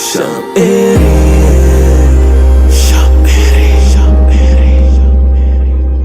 Shop Area. Shop Area. Shop Area.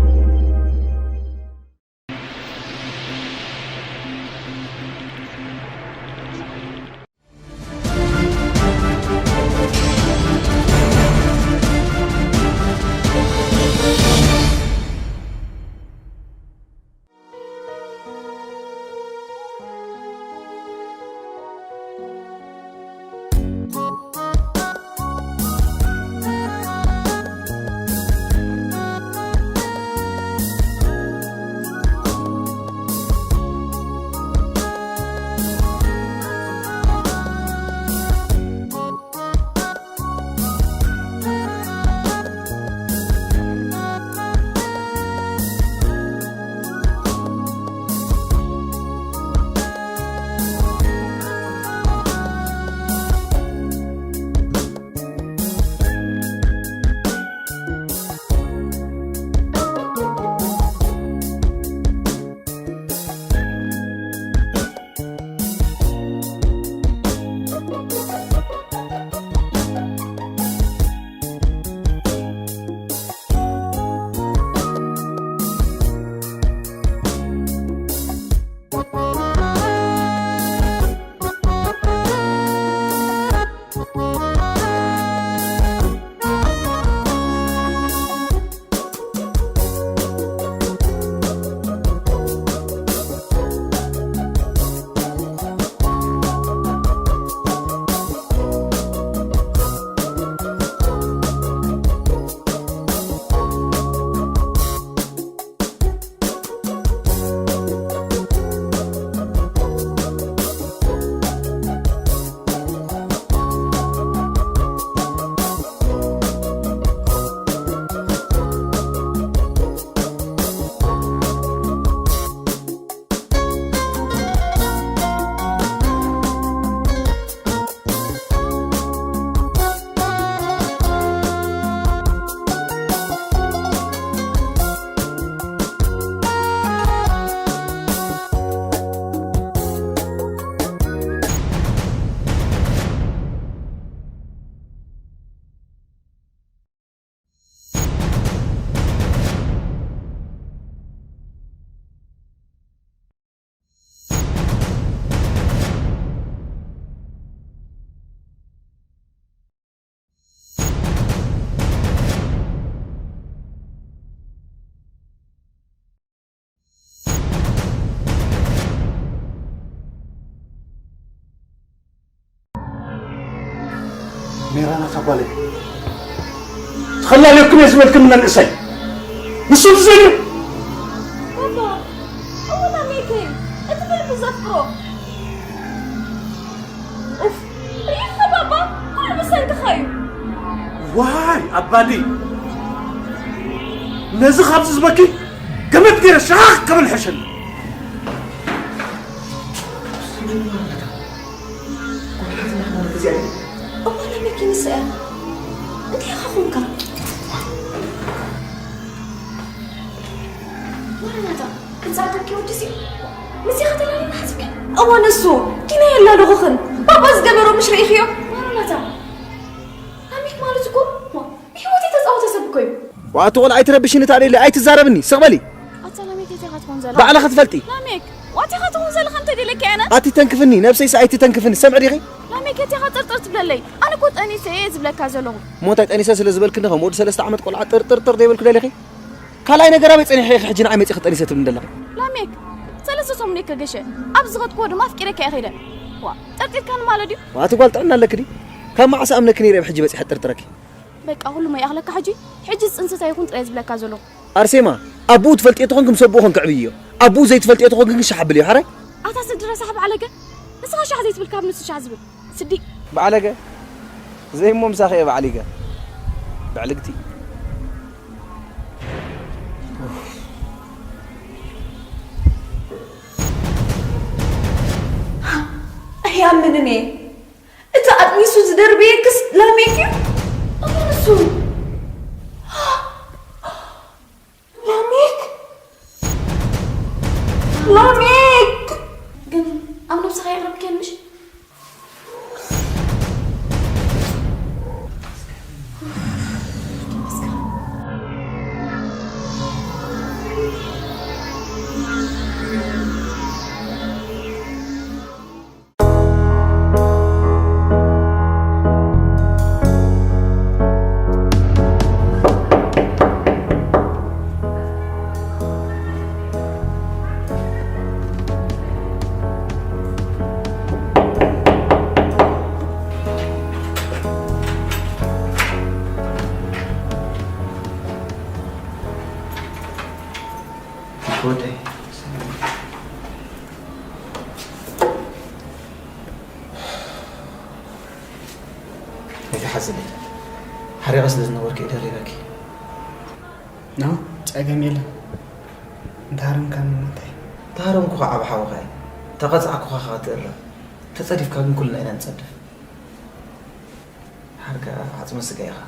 ሜራና ታጓለ ተኸላለኩም እየ ዝበልክን መንእሰይ ንሱ ዝዘልዩ ባባ፣ እወ ላሜከይ፣ እቲ ብልቢ ዘፍቅሮ። ኡፍ፣ ርኢኻ ባባ፣ ኩሉ ብሰንክኻ እዩ። ዋይ ኣባዲ ነዚ ካብዚ ዝበኪ ገመድ ገይረ ሻኽ ከብል ሕሸኒ እዋና መኪንስ እያ እንታይ ኢኻ ኾንካ? ዋናናታ ክጻደቂ ወድሲ ምስዚ ከተላሊ ሓስብከ? እዋን እሱ ዲና የላለኹኽን ባባ ዝገበሮ ምሽ ርኢኽዮ? ዋናናታ ኣሚት ማለት እኮ ብህይወት የተጻወተ ሰብ እኮ እዩ። ዋእቲ ቆልዓ ኣይትረብሽኒ ታዲለ ኣይትዛረብኒ ስቕ በሊ ኣታ ላሜክ የቴኻ ትኾን ዘላ ባዕልኺ ትፈልጢ ላሜክ ዋቴኻ ትኾን ዘለኻ እንተ ደለኪ ኣነ ኣቲ ተንክፍኒ ነብሰይስ ኣይትተንክፍኒ ሰምዒ ዲኺ ላሜክ የቴኻ ጥርጥር ትብለለይ ኣነ እኮ ጠኒሰ እየ ዝብለካ ዘለኹ እሞ እንታይ ጠኒሰ ስለ ዝበልክኒ ከም ወዲ ሰለስተ ዓመት ቆልዓ ጥርጥርጥር ዘይበልኩ ደሊኺ ካልኣይ ነገር ኣበይ ጸኒሐ ኢኺ ሕጂ ንዓይ መጺኺ ጠኒሰ ትብልኒ ዘለኺ ላሜክ ሰለስተ ሰሙን ከገሸ ኣብ ዝኸድክዎ ድማ ኣፍቂረካ እየ ኸይደ ዋ ጠርጢርካኒ ማለት ድዩ ዋቲ ጓል ጥዕና ኣለኪ ድዩ ካብ መዓስ ኣምነኪ ነይረ ሕጂ በጺሐ ጥርጥረኪ በቃ ኩሉማ ይኣኽለካ ሕጂ። ሕጂ ዝጽንስስ ኣይኹን ጥራይ ዝብለካ ዘለኹ። ኣርሴማ፣ ኣቡኡ ትፈልጥዮ ተኾንኪ ምስ ኣቡኡ ኮንኪ ዕብይዮ። ኣቡኡ ዘይትፈልጥዮ ተኾንኪ ግን ሻሕ ኣብልዮ፣ ሓራይ? ኣታ ስዲ ረሳሕ ባዕለገ። ንስኻ ሻሕ ዘይትብል ካብ ንሱ ሻሕ ዝብል። ስዲ። ባዕለገ። ዘይሞ ምሳኺ እየ ባዕሊገ። ብዕልግቲ። ኣይኣምንን እየ። እቲ ኣጥኒሱ ዝደርበየክስ ላሜክ እዩ። እሞ ንሱ ላሜክ ላሜክ ግን ኣብ ነብስኻ የቕረብክየን ምሽ ስለ ሓሪቐ ስለ ዝነበርኩ እየ ደሪበኪ። ኖ፣ ጸገም የለን። እንተሃረምካኒ እንታይ? ተሃረምኩ ከዓ ዓቢ ሓውኻ እየ። ተቐጻዕኩኻ ከዓ ትእረም። ተጸዲፍካ ግን ኩልና ኢና ንጸድፍ። ሓርካ ዓጽመ ስጋ ኢኻ።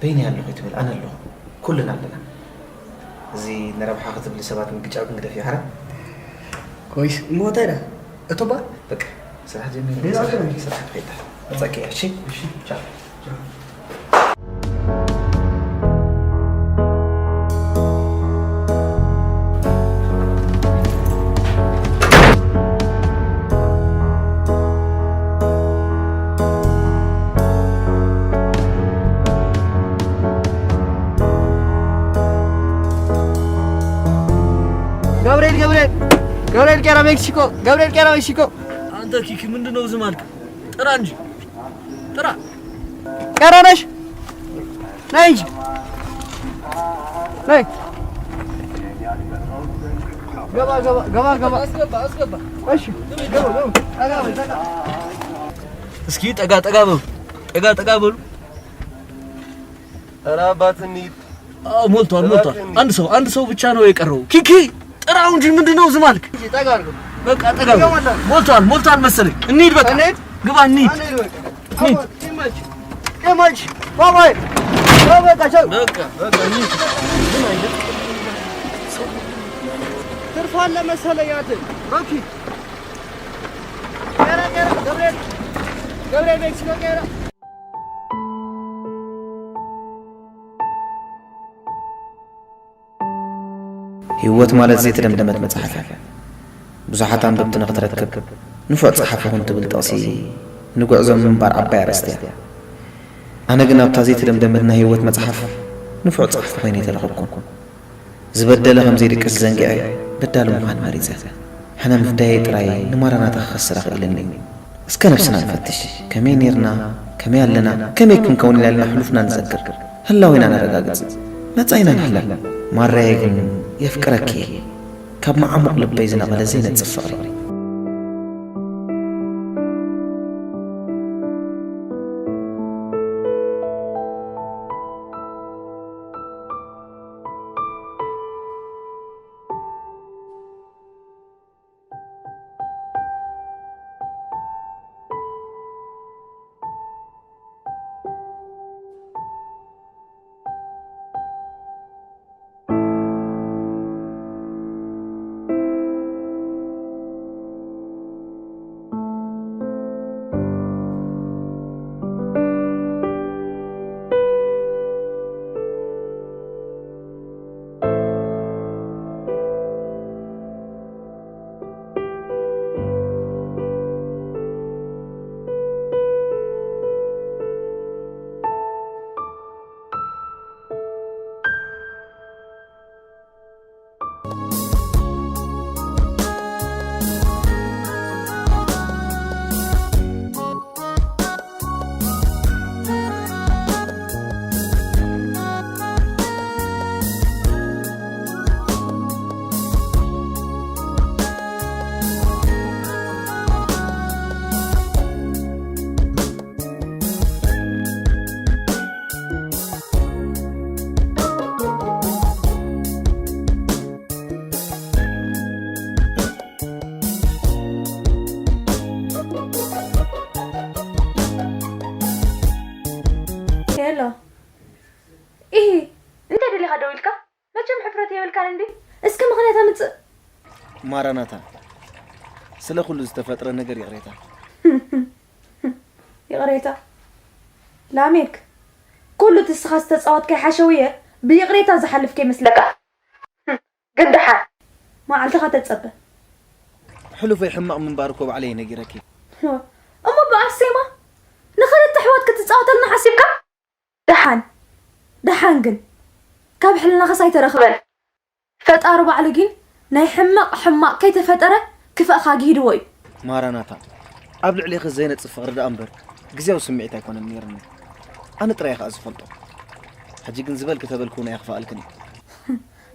በይነይ ኣለኹ ትብል፣ ኣነ ኣለኹ። ኩልና ኣለና። እዚ ንረብሓ ክትብሊ ሰባት ምግጫው ግን ግደፍዮ ሓራ። ኮይስ፣ እሞ እንታይ ደኣ? እቶባ? በቃ፣ ስራሕ ጀሚረ። ሌላ ስራሕ፣ ስራሕ ክኸይድ። መጻኪ እያ፣ እሺ? እሺ። ቻው። ቻው። ገብርኤል፣ ገብርኤል፣ ገብርኤል ቄራ ሜክሲኮ፣ ገብርኤል ቄራ ሜክሲኮ። አንተ ኪኪ ምንድን ነው ዝም አልክ? ጥራ እንጂ ጥራ። ቄራ ነሽ? ነይ እንጂ ነይ። ገባ፣ ገባ፣ ገባ፣ ገባ። አስገባ፣ አስገባ። እሺ፣ ግባ፣ ግባ። ጠጋ በል፣ ጠጋ። እስኪ ጠጋ፣ ጠጋ በሉ፣ ጠጋ፣ ጠጋ በሉ። ኧረ አባት እንሂድ። አዎ፣ ሞልቷል፣ ሞልቷል። እባክህ እንሂድ። አንድ ሰው፣ አንድ ሰው ብቻ ነው የቀረው። ኪኪ ጥራው እንጂ ምንድን ነው ዝም አልክ? እሺ፣ ጠጋ አድርገው። በቃ ጠጋ በል። ሞልቷል፣ ሞልቷል መሰለኝ። እንሂድ በቃ። እንሂድ? ግባ እንሂድ። አንድ ሂድ በቃ። ሂድ። አዎ፣ ቴማች፣ ቴማች፣ ባባይ፣ ባባይ፣ ቻው። በቃ፣ በቃ፣ እንሂድ። ምን አይነት ትርፍ አለ መሰለኝ አንተ። ሮኪ። ቄራ፣ ቄራ፣ ገብርኤል፣ ገብርኤል ቤት ሲኖ ቄራ። ህይወት ማለት ዘይተደምደመት መጽሓፍ እያ። ብዙሓት ኣንበብቲ ንኽትረክብ፣ ንፉዕ ጸሓፊ ኹን ትብል ጥቕሲ ንጉዕዞ ምንባር ዓባይ ኣርእስቲ እያ። ኣነ ግን ኣብታ ዘይተደምደመት ናይ ህይወት መጽሓፍ ንፉዕ ጸሓፊ ኮይነ ኣይተረኸብኩን። ዝበደለ ከም ዘይድቅስ ዘንጊዐ፣ በዳሊ ምዃን መሪጸ። ሕነ ምፍዳየይ ጥራይ ንማራናታ ክኸስር ኣኽኢልኒ። እስከ ነብስና ንፈትሽ። ከመይ ኔርና? ከመይ ኣለና? ከመይ ክንከውን ኢና ኢልና ሕሉፍና ንዘክር። ህላዌና ነረጋግጽ። መጻኢና ንሕለም። ማራየ ግን የፍቅረኪ እየ። ካብ መዓሙቕ ልበይ ዝነቐለ ዘይነጽፍ ፍቕሪ። ሄሎ። ኢሂ፣ እንታይ ደሊኻ ደው ኢልካ? መቸም ሕፍረት የብልካን እንዴ? እስኪ ምኽንያት ኣምጽእ። ማራናታ፣ ስለ ኩሉ ዝተፈጥረ ነገር ይቕሬታ። ይቕሬታ? ላሜክ፣ ኩሉ እቲ ንስኻ ዝተጻወትካዮ ሓሸውየ ብይቕሬታ ዝሓልፍ ከይመስለካ። ግን ደሓን መዓልትኻ ተጸበ። ሕሉፈይ ሕማቕ ምንባሩ እኮ ባዕለይ ነጊረኪ። እሞ ብኣርሴማ ንኽልተ ኣሕዋት ክትጻወተልና ሓሲብካ? ደሓን፣ ደሓን ግን ካብ ሕልናኻስ ኣይተረኽበን። ፈጣሪ ባዕሉ ግን ናይ ሕማቕ ሕማቕ ከይተፈጠረ ክፍእኻ ግሂድዎ እዩ። ማራናታ፣ ኣብ ልዕሌኺ ዘይነጽፍ ፍቕሪ ደኣ እምበር ግዝያዊ ስምዒት ኣይኮነን ነይርኒ። ኣነ ጥራይ እየ ከኣ ዝፈልጦ። ሕጂ ግን ዝበልኪ ተበልኩ ናይ ኣኽፍኣልክን እዩ።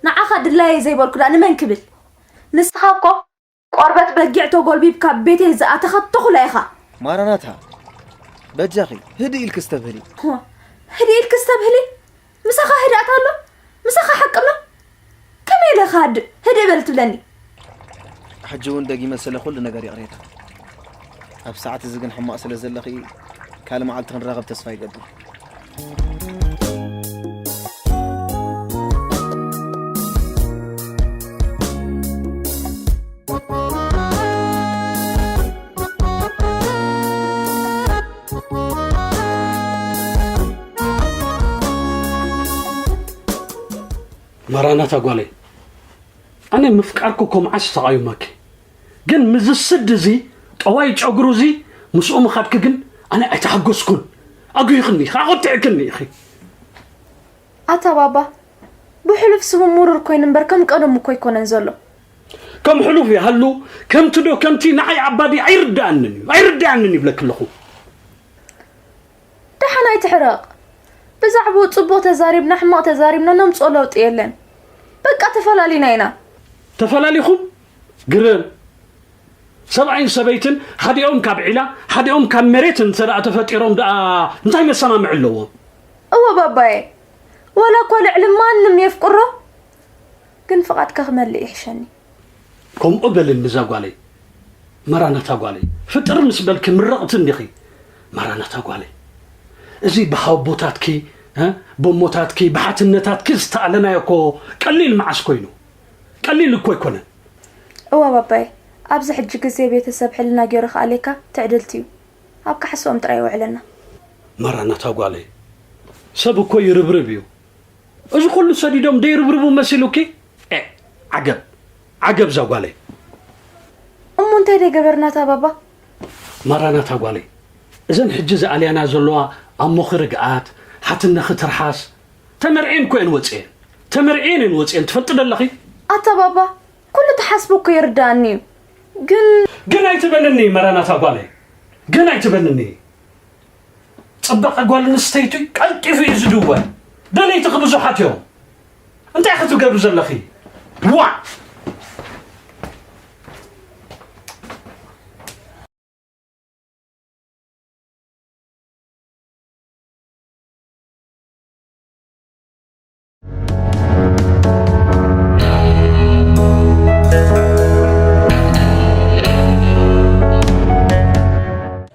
ንዓኻ ድላየይ ዘይበልኩ ደኣ ንመን ክብል? ንስኻ እኮ ቆርበት በጊዕ ተጎልቢብካ ቤተይ ዝኣተኻ ተኹላ ኢኻ። ማራናታ፣ በጃኺ ህድእ ኢልኪ ስተብህሊ። ሆ፣ ህድእ ኢልኪ ስተብህሊ? ምሳኻ ህድኣት ኣሎ? ምሳኻ ሓቂ ኣሎ? ከመይ ኢለ ክሃድእ? ህድእ በል ትብለኒ? ሕጂ እውን ደጊመ ስለ ኩሉ ነገር ይቕሬታ። ኣብ ሰዓት እዚ ግን ሕማቕ ስለ ዘለኺ ካልእ መዓልቲ ክንራኸብ ተስፋ ይገብር። ማራናታ ጓለይ፣ ኣነ ምፍቃርኩ እኮ መዓስ ተቓዊመኪ። ግን ምዚ ስድ እዚ፣ ጠዋይ ጨጉሩ እዚ፣ ምስኡ ምኻድኪ ግን ኣነ ኣይተሓጎስኩን። ኣጉይኽኒ፣ ኣቑጢዕክኒ ኢኺ። ኣታ ባባ፣ ብሕሉፍ ስሙ ምሩር ኮይኑ እምበር ከም ቀደሙ እኮ ኣይኮነን ዘሎ። ከም ሕሉፍ ይሃሉ፣ ከምቲ ዶ ከምቲ ንዓይ ኣባዲ ኣይርድኣንን እዩ፣ ኣይርድኣንን ይብለኪ ኣለኹ። ደሓን ኣይትሕረቕ። ብዛዕባኡ ጽቡቕ ተዛሪብና ሕማቕ ተዛሪብና ነምጽኦ ለውጢ የለን። በቃ ተፈላሊና ኢና። ተፈላሊኹም? ግርም። ሰብኣይን ሰበይትን ሓዲኦም ካብ ዒላ ሓዲኦም ካብ መሬት እንተ ደኣ ተፈጢሮም ደኣ እንታይ መሰማምዒ ኣለዎም? እወ ባባየ፣ ዋላ እኳ ልዕሊ ማንም የፍቅሮ፣ ግን ፍቓድካ ክመልእ ይሕሸኒ። ከምኡ በልኒ እዛ ጓለይ። ማራናታ ጓለይ፣ ፍጥር ምስ በልኪ ምርቕቲ እንዲኺ። ማራናታ ጓለይ፣ እዚ ብሓቦታትኪ፣ እ፣ በሞታትኪ፣ ብሓትነታትኪ ዝተኣለናዮ እኮ ቀሊል መዓስ ኮይኑ? ቀሊል እኮ ኣይኮነን። እወ ባባየ፣ ኣብዚ ሕጂ ግዜ ቤተሰብ ሕልና ገይሩ ክኣልየካ ትዕድልቲ እዩ። ኣብ ካሕስኦም ጥራይ ይውዕለና። ማራናታ ጓለይ፣ ሰብ እኮ ይርብርብ እዩ። እዚ ኩሉ ሰዲዶም ደይርብርቡ መሲሉኪ? ኤ፣ ዓገብ፣ ዓገብ እዛ ጓለይ። እሞ እንታይ ደይ ገበርናታ ባባ? ማራናታ ጓለይ፣ እዘን ሕጂ ዝኣልያና ዘለዋ ኣሞኺ ርግኣት፣ ሓትነኺ ትርሓስ፣ ተመርዕየን እኮ እየን ወፅየን። ተመርዕየን እየን ወፅየን፣ ትፈልጢ ዶ ኣለኺ? ኣታ ባባ፣ ኩሉ ትሓስቦ እኮ ይርድኣኒ እዩ። ግን ግን ኣይትበልኒ ማራናታ ጓለይ፣ ግን ኣይትበልኒ። ፅባቐ ጓል ኣንስተይቲ ቀልጢፉ እዩ ዝድወ። ደለይትኺ ብዙሓት እዮም። እንታይ ኢኺ ትገብሪ ዘለኺ? ዋእ!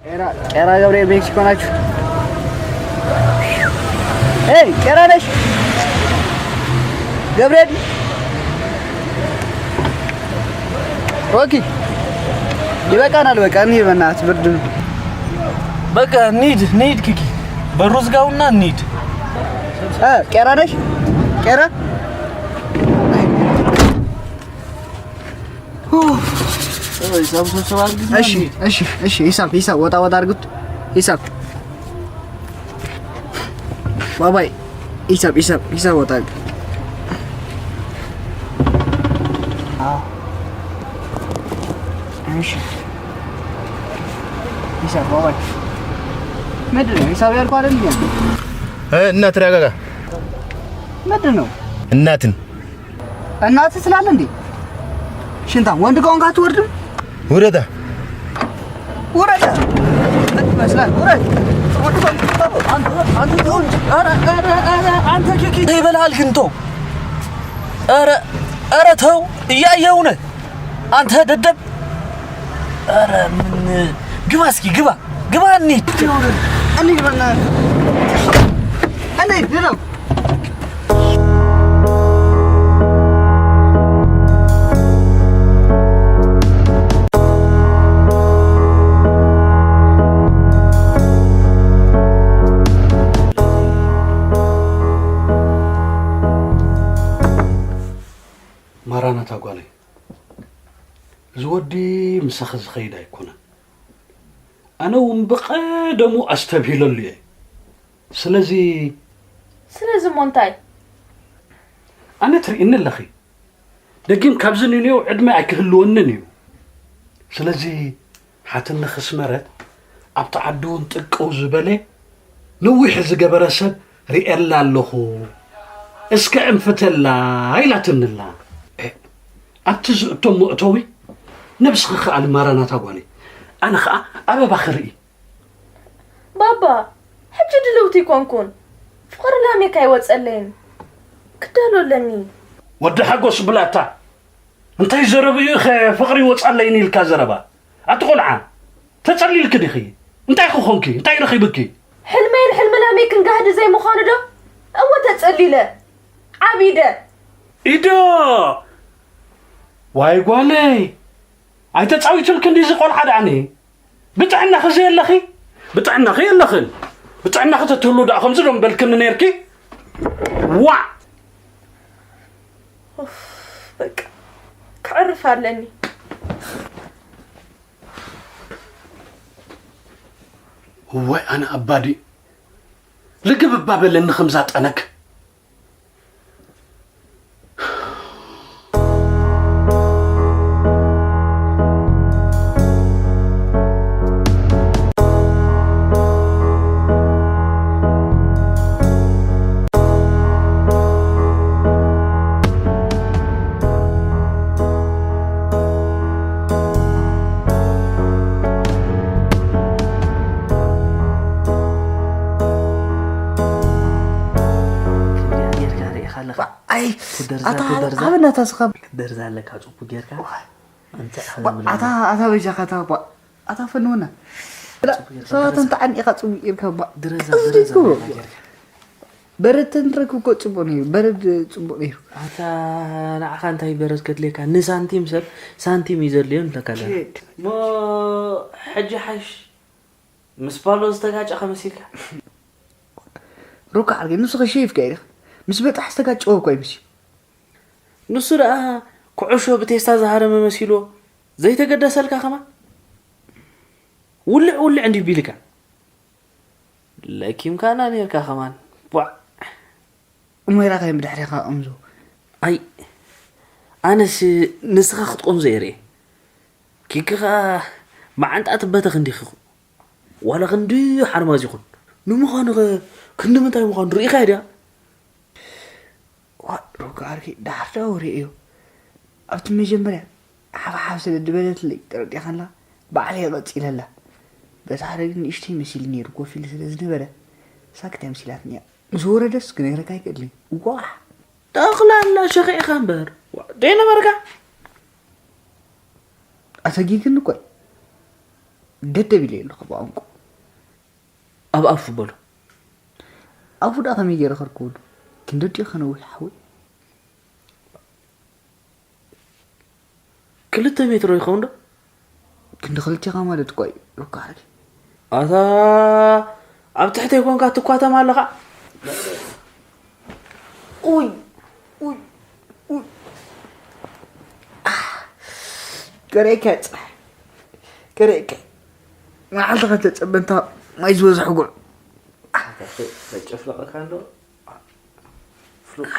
ቄራ፣ ቄራ ገብርኤል ሜክሲኮ ናችሁ? ኤይ ቄራ ነሽ? ገብርኤል። ኦኬ፣ ይበቃናል። በቃ እንሂድ፣ በእናትህ ብርድ ነው። በቃ እንሂድ፣ እንሂድ ኪኪ፣ በሩ ዝጋውና እንሂድ። እ፣ ቄራ ነሽ? ቄራ። ሂሳብ ሰብሰብ አድርግና እሺ፣ እንሂድ። እሺ፣ እሺ። ሂሳብ፣ ሂሳብ ወጣ ወጣ አድርጉት። ሂሳብ ባባይ፣ ሂሳብ፣ ሂሳብ፣ ሂሳብ ወጣ አድርጉት። አዎ። እሺ። ሂሳብ ባባይ። ምንድን ነው? ሂሳብ ያልኩህ አይደል እንዴ? እ፣ እናት ተረጋጋ። ምንድን ነው? እናትን እናትህ ስላለ እንዴ? ሽንታም ወንድ ከሆንክ አትወርድም? ውረዳ። ውረድ። ምን ትመስላለህ? ውረድ። አንተ፣ አንተ ተው እንጂ። ኧረ፣ ኧረ፣ ኧረ፣ አንተ ኪኪ ተይ በልሃል ግን ተው። ኧረ፣ ኧረ ተው፣ እያየሁ ነህ አንተ ደደብ። ኧረ ምን፣ ግባ እስኪ ግባ፣ ግባ እንሂድ። እንሂድ በእናትህ። እንሂድ፣ ግደው። ማራናታ ጓለይ፣ እዚ ወዲ ምሳኺ ዝኸይድ ኣይኮነን። ኣነ እውን ብቐደሙ ኣስተብሂለሉ እየ። ስለዚ ስለዚ እሞ እንታይ? ኣነ ትርእይኒ ኣለኺ። ደጊም ካብዚ ንንየው ዕድመ ኣይክህልወንን እዩ። ስለዚ ሓትኒ ክስመረት ኣብቲ ዓዲ እውን ጥቀው ዝበለ ነዊሕ ዝገበረ ሰብ ርእየላ ኣለኹ። እስከ እንፍተላ ኢላትንላ። እ፣ ኣብቲ ዝእቶ መእተዊ ነብስኺ ከኣሊ ማራናታ ጓለይ። ኣነ ኸኣ ኣበባ ክርኢ። ባባ፣ ሕጂ ድልውቲ ኣይኮንኩን። ፍቕሪ ላሜካ ኣይወጸለይን። ክዳሎ ኣለኒ። ወዲ ሓጎስ ብላታ፣ እንታይ ዘረብኡ ኢኸ ፍቕሪ ይወጻለይን ኢልካ ዘረባ? ኣቲ ቆልዓ፣ ተጸሊልኪ ዲኺ? እንታይ ክኾንኪ? እንታይ ረኺብኪ? ሕልመይን ሕልሚ ላሜክን ጋህዲ ዘይምዃኑ ዶ? እወ ተጸሊለ። ዓቢደ። ኢዶ! ዋይ ጓለይ! ኣይተጻዊቱልኪ እንዲዚ ቆልዓ ደኣኒ? ብጥዕናኺ ዘየለኺ? ብጥዕናኺ የለኽን። ብጥዕናኺ ተትህሉ ደኣ ከምዚ ዶ ምበልክኒ ነይርኪ? ዋዕ! ኡፍ፣ በቃ፣ ከዕርፍ ኣለኒ። እዋይ፣ ኣነ ኣባዲ ልግብ እባ በለኒ ከምዛ ጠነግ። ክንደይ ጌርካ ርኢኻ ኣለኻ? ኣይ፣ ትደርዛ፣ ኣታ ትደርዛ። ዓበናታ ስኻ። ክትደርዛ ኣለካ፣ ጽቡቅ ጌርካ። ዋይ። ኣምጽእ ባ-፣ ኣታ፣ ኣታ በጃኻ፣ ኣታ ባ-፣ ኣታ ፈንውና። ጽቡቅ ጌርካ ሰባት ደረዛ። እንተ ዓኒኻ ጽቡቅ ጌርካ ባ-፣ ደረዛ፣ ከምዚ ደረዛ ትብሎ። ጌርካ። በረድ ተንረክብ እኮ ጽቡቅ ነይሩ። በረድ ጽቡቅ ነይሩ። ኣታ ንዓኻ እንታይ በረድ ከድልየካ? ንሳንቲም ሰብ ሳንቲም እዩ ዘድልዮ ንብለካ ኣለና። ሽት። እሞ ሕጂ ሓሽ ምስ ፓሎ ዝተጋጨኻ መሲልካ? ሩካ ዓርከይ፣ ንስኻ ሸይፍካ ኢኻ። ምስ በጣሕ ዝተጋጨወ እኮ ይምሲ። ንሱ ደኣ ኩዕሾ ብቴስታ ዝሃረመ መሲልዎ ዘይተገደሰልካ ከማን? ውልዕ ውልዕ እንዲዩ ቢልካ። ለኪምካና ኔርካ ከማን። ቧዕ። እሞ ይራኻዮም ብድሕሪኻ እምዞ። ኣይ፣ ኣነስ ንስኻ ክትቆምዞ እየ ርእየ። ኪኪ ኸኣ መዓንጣ ትበተኽ እንዲኺ። ዋላ ክንዲ ሓርማዝ ይኹን። ንምዃኑ ኸ ክንዲ ምንታይ ምዃኑ ርኢኻዮ ድያ? ዋ፣ ሩጋ ዓርከይ፣ ዳሕር ዳኣ ወሬ እዩ። ኣብቲ መጀመርያ ሓብሓብ ስለ ዝበለትለይ ተረዲእካላ፣ ባዕለይ ቀጺለላ። በታ ሓደ ግን ንእሽተይ መሲሉ ነይሩ፣ ኮፍ ኢሉ ስለ ዝነበረ፣ ሳክት እያ መሲላትኒ እያ። ምስ ወረደስ ክነግረካ ኣይክእልን። ዋሕ! ጠቕላላ ሸኺዕካ እምበር፣ ዋ፣ ደይነበርካ? ኣሰጊግኒ እኮ እዩ። ደደብ ኢለ ኣለኹ ብቋንቋ። ኣብ ኣፉ በሎ። ኣፉ ደኣ ከመይ ገይረ ከርክበሉ? ክንደዲኡ ከነውሕ ሓወይ? ክልተ ሜትሮ ይኸውን ዶ? ክንዲ ክልቴኻ ማለት እኮ እዩ፣ ሩካ ዓርከይ። ኣታ ኣብ ትሕተይ ኮንካ ትኳተም ኣለኻ። ኡይ፣ ኡይ፣ ኡይ። ገረይካ ጽሕ። ገረይካ። መዓልቲ ከተጸበንታ ማይ ዝበዝሐ ጉዕ። ጨፍለቐካ እንዶ። ፍሉቕ።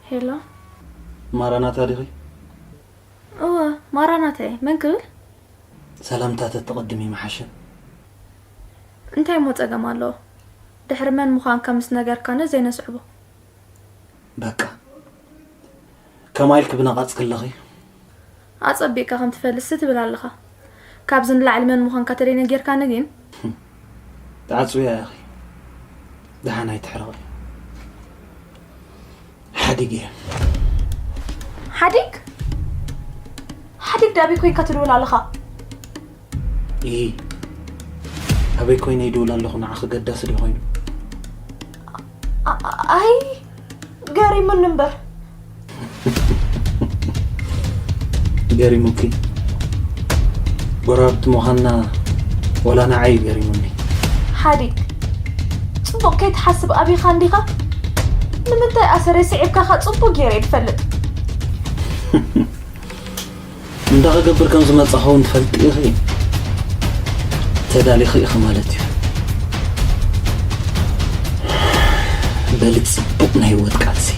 ሄሎ። ማራናታ ዲኺ? እወ፣ ማራናታ እየ። መን ክብል? ሰላምታ ተተቐድሚ ምሓሸ። እንታይ እሞ ጸገም ኣለዎ? ድሕሪ መን ምዃንካ ምስ ነገርካኒ ዘይነስዕቦ። በቃ። ከማይ ኢልኪ ብነቓጽ ክለኺ? ኣጸቢቕካ ከም ትፈልጥሲ ትብል ኣለኻ። ካብዚ ንላዕሊ መን ምዃንካ ተደይነጊርካኒ ግን? ተዓጽውያ ኢኺ። ደሓን ኣይትሕረቒ። ሓዲግ እየ። ሓዲግ? ሓዲግ ዳበይ ኮይንካ ትድውል ኣለኻ? ኢሂ። ኣበይ ኮይነ ይድውል ኣለኹ፣ ንዓኺ ገዳሲ ድዩ ኮይኑ? ኣ-፣ ኣይ፣ ገሪሙኒ እምበር። ገሪሙኪ? ጎረባብቲ ምዃንና ወላ ንዓይ እዩ ገሪሙኒ። ሓዲግ፣ ጽቡቕ ከይትሓስብ ኣቢኻ እንዲኻ? ንምንታይ ኣሰረይ ስዒብካኻ ጽቡቕ ገይረ እየ ዝፈልጥ። እንታይ ክገብር ከም ዝመጻኹ እውን ትፈልጢ ኢኺ። ተዳሊኺ ኢኺ ማለት እዩ። በሊ ጽቡቕ ናይ ህይወት ቃልሲ።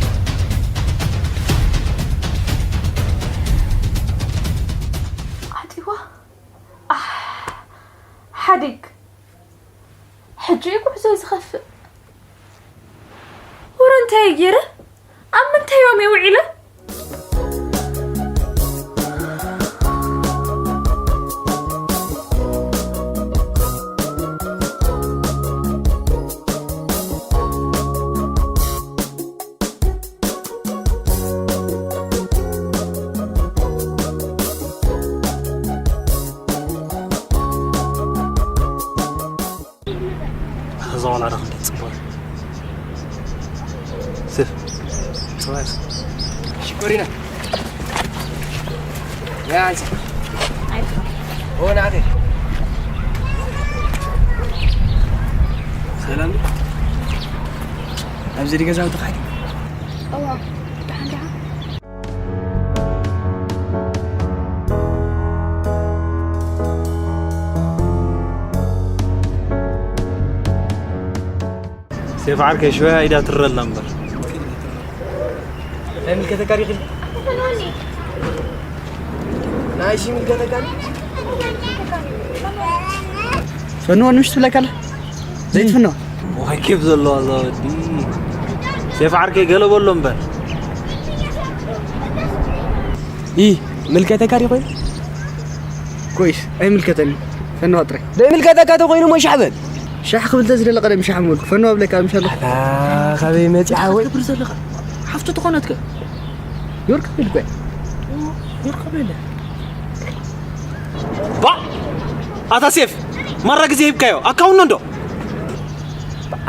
ሸይ ጉዕዞ ዝኸፍእ። ወረ እንታይ ገይረ? ኣብ ምንታይ እዮም ውዒለ? እዛ ቆልዓ ዶ ክንደይ ትጽብቕ? ስፍ። ሽኮሪና። ያ፣ ኦ፣ ናተይ። ሰላም። ኣብዚ ዲ ገዛውቲ ኸይዲ? እዋ፣ ደሓን ደሓን። ሴፍ ዓርከይ ሽወያ ኢዳ ትረላ እምበር። ኣይምልከተካ ዲኺ? ናይ ሺ ምልከተካ ዲ? ፈንዎ ንምሽ ትብለካ ኣላ? ዘይትፍኖ? ዋይ ኬፍ ዘለዋ እዛ ወዲ። ሴፍ ዓርከይ ገለ በሎ እምበር። ኢ ምልከተካ ዲ ኮይኑ? ኮይስ ኣይምልከተኒ። ፈንዋ ጥራይ። ዘይምልከተካ ተኮይኑ እሞ ሻሕ በል። ሻሕ ክብል ተዝደለ ቀደም ሻሕ ምበልኩ። ፈንዋ ብለካ ምሻለኹ። ኣታ ካበይ መጺኣ ወይ? ትገብር ዘለኻ? ሓፍቱ ትኾነትከ? ዮርካ በል እኮ። ዮርካ በል። ባ! ኣታ ሴፍ፣ ማራ ግዜ ሂብካዮ። ኣካውኖ እንዶ?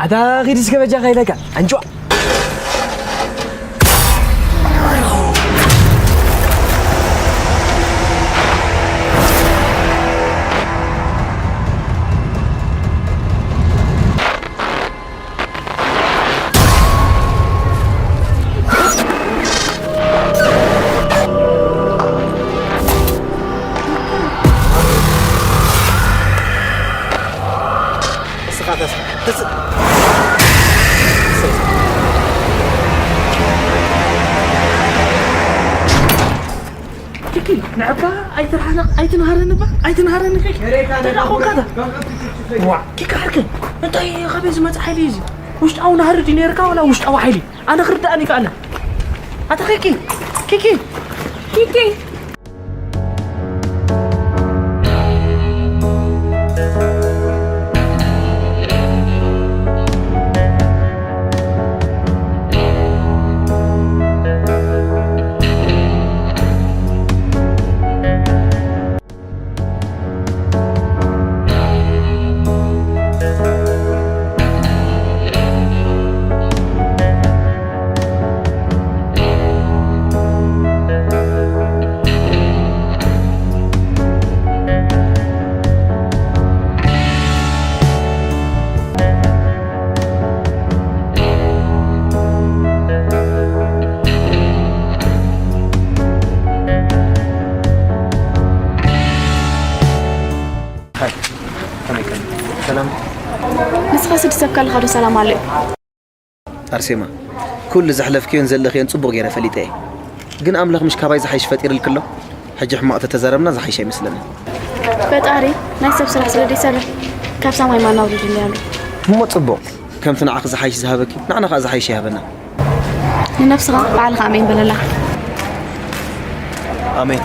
ኣታ ኺድ እስከ በጃኻ ኢለካ። ኣንጭዋ። እስኻ ተስ-፣ ተስ-፣ ኪኪ፣ ንዕባ ኣይትርሓነቕ፣ ኣይትንሃረኒ እባ፣ ኣይትንሃረኒ ኪኪ። ተዳኾንካ ዳ። ዋ፣ ኪኪ ዓርከይ፣ እንታይ ካበይ ዝመጽእ ሓይሊ እዩ እዚ? ውሽጣዊ ናህሪ ድዩ ነይርካ ዋላ ውሽጣዊ ሓይሊ? ኣነ ክርድኣኒ ይከኣለ። ኣታ ኪኪ፣ ኪኪ፣ ኪኪ። ሃይ፣ ከመይ ከም ሰላም? ንስኻ ስዲ ሰብ ከለኻ ዶ ሰላም ኣሎ እዩ? ኣርሴማ፣ ኩሉ ዘሕለፍክዮን ዘለኽዮን ጽቡቕ ገይረ ፈሊጠ እየ። ግን ኣምላኽ ምሽ ካባይ ዝሓይሽ ፈጢርልኪ ኣሎ? ሕጂ ሕማቕ ተተዛረብና ዝሓይሽ ኣይመስለንን። ፈጣሪ ናይ ሰብ ስራሕ ስለ ዘይሰርሕ ካብ ሰማይ ማና ኣውሪዱልና ኣሎ። እሞ ጽቡቕ፣ ከምቲ ንዓኺ ዝሓይሽ ዝሃበኪ ንዓና ከኣ ዝሓይሽ ይሃበና። ንነብስኻ ባዕልኻ ኣሜን በለላ። ኣሜን።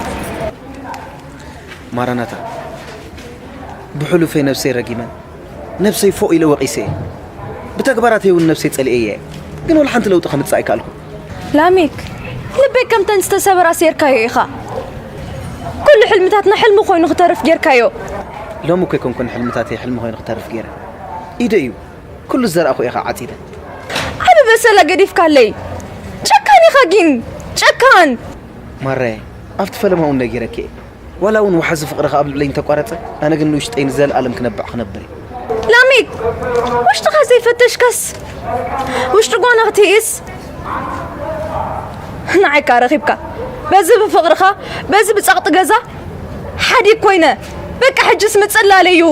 ማራናታ፣ ብሕሉፈይ ነብሰይ ረጊመ፣ ነብሰይ ፎእ ኢለ ወቒሰ እየ። ብተግባራተይ እውን ነብሰይ ጸሊኤ እየ። ግን ወላ ሓንቲ ለውጢ ከምጽእ ኣይከኣልኩን። ላሜክ፣ ልበይ ከምተን ዝተሰበራ ሴርካዮ ኢኻ። ኩሉ ሕልምታትና ሕልሚ ኮይኑ ክተርፍ ጌርካዮ። ሎሚ እኮ ኣይኮንኩን ሕልምታተይ ሕልሚ ኮይኑ ክተርፍ ጌረ። ኢደ እዩ። ኩሉ ዝዘራእኩ ኢኻ ዓጺደ። ዓቢ በሰላ ገዲፍካለይ። ጨካን ኢኻ ግን፣ ጨካን። ማራየ፣ ኣብቲ ፈለማ እውን ነጊረኪ እየ። ዋላ እውን ወሓዚ ፍቕርኻ ኣብ ልዕለይ እንተቋረጸ፣ ኣነ ግን ንውሽጠይ ንዘለኣለም ክነብዕ ክነብር እየ። ላሜክ፣ ውሽጥኻ ዘይፈተሽካስ፣ ውሽጢ ጓና ክትይእስ? ንዓይካ ረኺብካ። በዚ ብፍቕርኻ፣ በዚ ብጸቕጢ ገዛ፣ ሓዲግ ኮይነ። በቃ ሕጅስ ምጽላለ እዩ።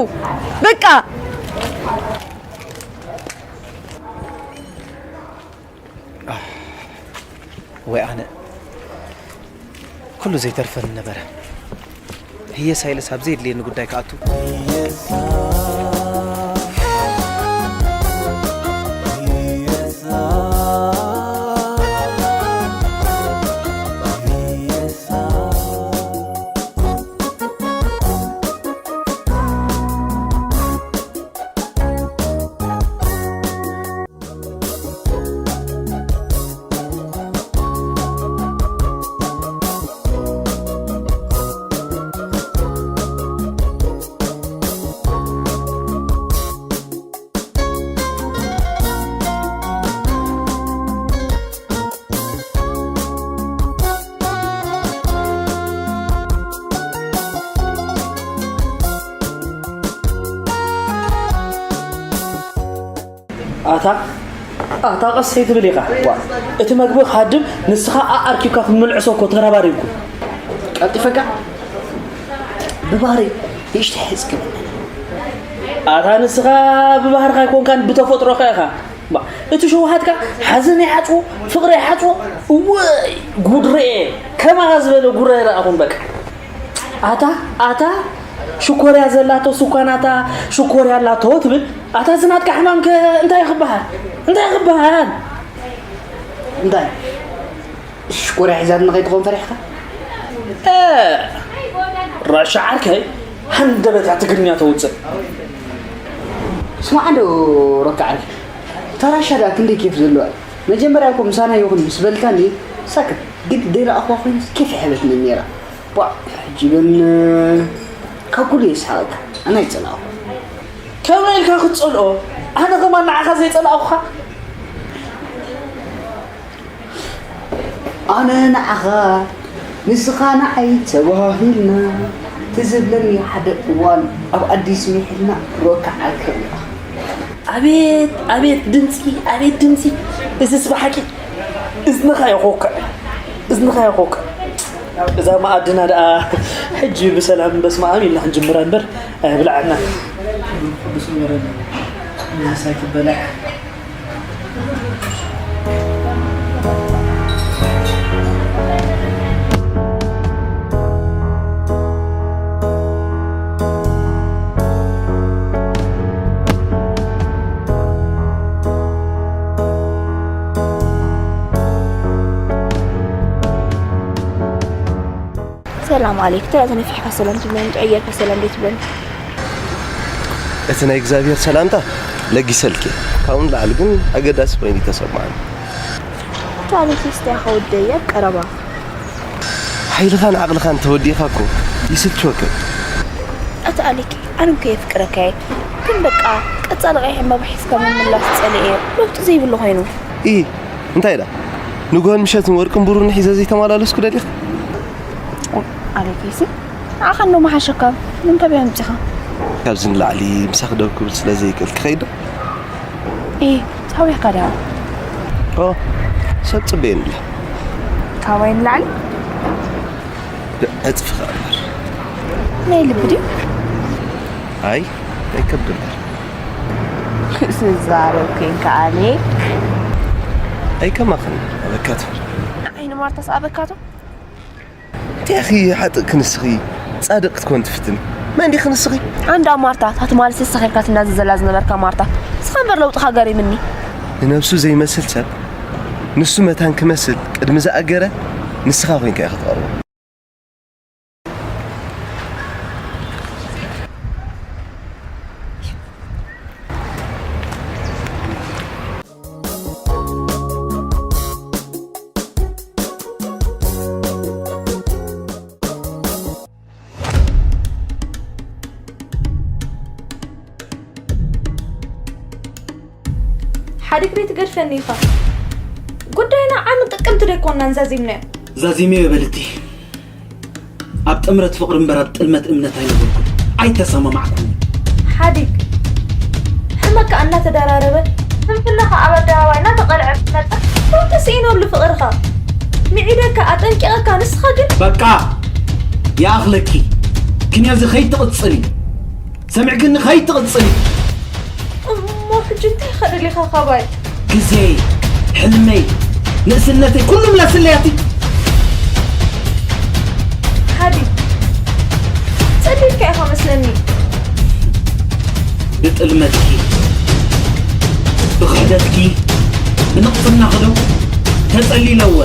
በቃ። ወይ ኣነ፣ ኩሉ ዘይተርፈኒ ነበረ። ህየሳ ኢለስ ኣብ ዘየድልየኒ ጉዳይ ክኣቱ። ኣታ ኣታ ቀስ ትብል ኢኻ። ዋ፣ እቲ መግቢ ክሃድም ንስኻ ኣኣርኪብካ ክትምልዕሶ እኮ ተረባሪብኩም። ቀልጢፈካ ብባህረይ ንእሽተይ ሕጽ ክብል። ኣታ ንስኻ ብባህርኻ ኣይኮንካን ብተፈጥሮኻ ኢኻ። ባ፣ እቲ ሸውሃትካ ሓዘን ይሓጽዎ፣ ፍቕሪ ይሓጽዎ። እወይ፣ ጉድ ርኤ። ከማኻ ዝበለ ጉድ ኣይረኣኹን በቃ። ኣታ ኣታ ሽኮርያ ዘላቶ ስኳናታ ሽኮርያ ኣላቶ ትብል። ኣታ ዝናትካ ሕማምከ እንታይ ክበሃል? እንታይ ክበሃል? እንታይ? ሽኮርያ ሒዛትና ከይትኾን ፈሪሕካ? እ፣ ራሻ ዓርከይ፣ ሃንደበታ ትግርኛ ተውፅእ። ስማዕ ዶ ሮካ ዓርከይ፣ እታ ራሻ ደኣ ክንደይ ኬፍ ዘለዋ። መጀመርያ እኮ ምሳና ይኹን ምስ በልካኒ ሳክት ግድ ደይረኣኽዋ ኮይኑስ ኬፍ ይሕበትኒ ነይራ። ቧዕ፣ ሕጂ ግን ካብ ኩሉ የስሓቐካ። ኣነ ኣይጸላእኹ። ከመይ ኢልካ ክትጸልኦ? ኣነ ከማን ንዓኻ ዘይጸላእኹኻ? ኣነ ንዓኻ፣ ንስኻ ንዓይ ተባሂልና ትዝብለኒ ሓደ እዋን ኣብ ኣዲስ ሚሒልና ሮካ ዓርከይ ኢኻ። ኣቤት፣ ኣቤት ድምጺ፣ ኣቤት ድምጺ። እዝስ ብሓቂ እዝንኻ ይኾክዕ፣ እዝንኻ ይኾክዕ። እዛ መኣድና ደኣ ሕጂ ብሰላም በስመ ኣብ ኢልና ክንጅምራ እምበር ኣየብልዓና። ቅዱስ ንበረና። እዝስ ኣይትበላዕ። ሰላም ዓለይክ። ተራ ተነፊሕካ ሰላም ትብለኒ፣ ጥዑይ ጌርካ ሰላም ዘይትብለኒ? እቲ ናይ እግዚኣብሔር ሰላምታ ለጊሰልኪ፣ ካብኡ ንላዕሊ ግን ኣገዳሲ ኮይኑ ተሰማዓኒ። እቲ ኣሌክስ እንታይ ኢኻ ወደይ ኣብ ቀረባ? ሓይልኻን ዓቕልኻን ተወዲእኻ እኮ ይስልችወካ። ኣቲ ኣሌክ፣ ኣነ እኮ የፍቅረካ እየ፣ ግን በቃ ቀጻሊ ቀይሕ ዕምባባ ሒዝካ ምምላስ ጸሊኤ፣ ለውጢ ዘይብሉ ኮይኑ። ኢ፣ እንታይ ደኣ ንግሆን ምሸትን ወርቅን ብሩርን ሒዘ ዘይተመላለስኩ ደሊኻ? ኣሌክስ፣ ንዓኻ እንዶ መሓሸካ፣ ንምንታይ ብያ ምጺኻ? ካብዚ ንላዕሊ ምሳኺ ደው ክብል ስለ ዘይክእል ክኸይድ ዶ? ኢ፣ ሳዊሕካ ድያ? ኦ፣ ሰብ ጽበየኒ ኣሎ። ካባይ ንላዕሊ? ብዕጽፊ ኸኣ እምበር። ናይ ልቢ ድዩ? ኣይ፣ ናይ ከብዲ እምበር። ክትዛረብ ኮይንካ ኣሌክ። ኣይ፣ ከማኽን ኣበካቶ። ንዓይ ንማርታስ ኣበካቶ? እንታይ ኢኺ ሓጥእ ክንስኺ ጻድቕ ክትኮን ትፍትን? መን ዲኺ ንስኺ? ኣንዳ ማርታ፣ እታ ትማሊ ሰሰኺርካ ትናዘዘላ ዝነበርካ ማርታ። ንስኻ እምበር ለውጥኻ ገሪምኒ። ንነብሱ ዘይመስል ሰብ፣ ንሱ መታን ክመስል ቅድሚ ዝኣገረ፣ ንስኻ ኮይንካ ኢኻ ትቐርቦ። ሓዲግ ቤት ገድፈኒ ኢኻ። ጉዳይና ዓምን ጥቅምቲ ደይኮንናን ዛዚምናዮ። ዛዚመዮ በልቲ። ኣብ ጥምረት ፍቕሪ እምበር ኣብ ጥልመት እምነት ኣይነበርኩን። ኣይተሰማማዕኩን። ሓዲግ ሕመካ እናተደራረበ፣ ስንፍናኻ ኣብ ኣደባባይ እናተቐልዐ ምስ መጸ፣ ደው ተስኢኖ ብፍቕርኻ። ምዒደካ፣ ኣጠንቂቐካ፣ ንስኻ ግን በቃ! ይኣኽለኪ። ክንዮ እዚ ከይትቕጽሊ። ሰሚዕክኒ? ከይትቕጽሊ። እሞ ሕጂ እንታይ ኢኻ ደሊኻ ካባይ? ግዜይ፣ ሕልመይ፣ ንእስነተይ፣ ኩሉ ምለስለይ ኣቲ። ሓዲ፣ ጸሊልካ ኢኻ መስለኒ። ብጥልመትኪ፣ ብኽሕደትኪ፣ ብንቕጽናኺ ዶ ተጸሊለወ?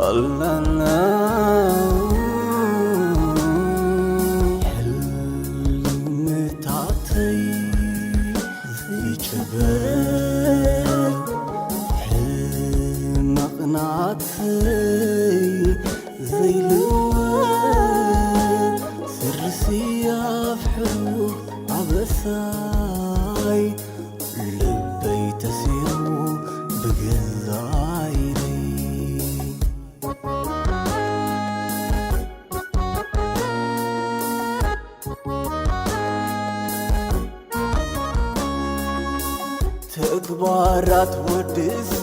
ላላ ሕልምታተይ ዘይጭበጥ ሕመቕናተይ ዘይልወጥ ስርሲ ኣፍሕሩ ኣበሳይ ልበይ ተሲሩ ብገዛይ ተግባራት ወድሰ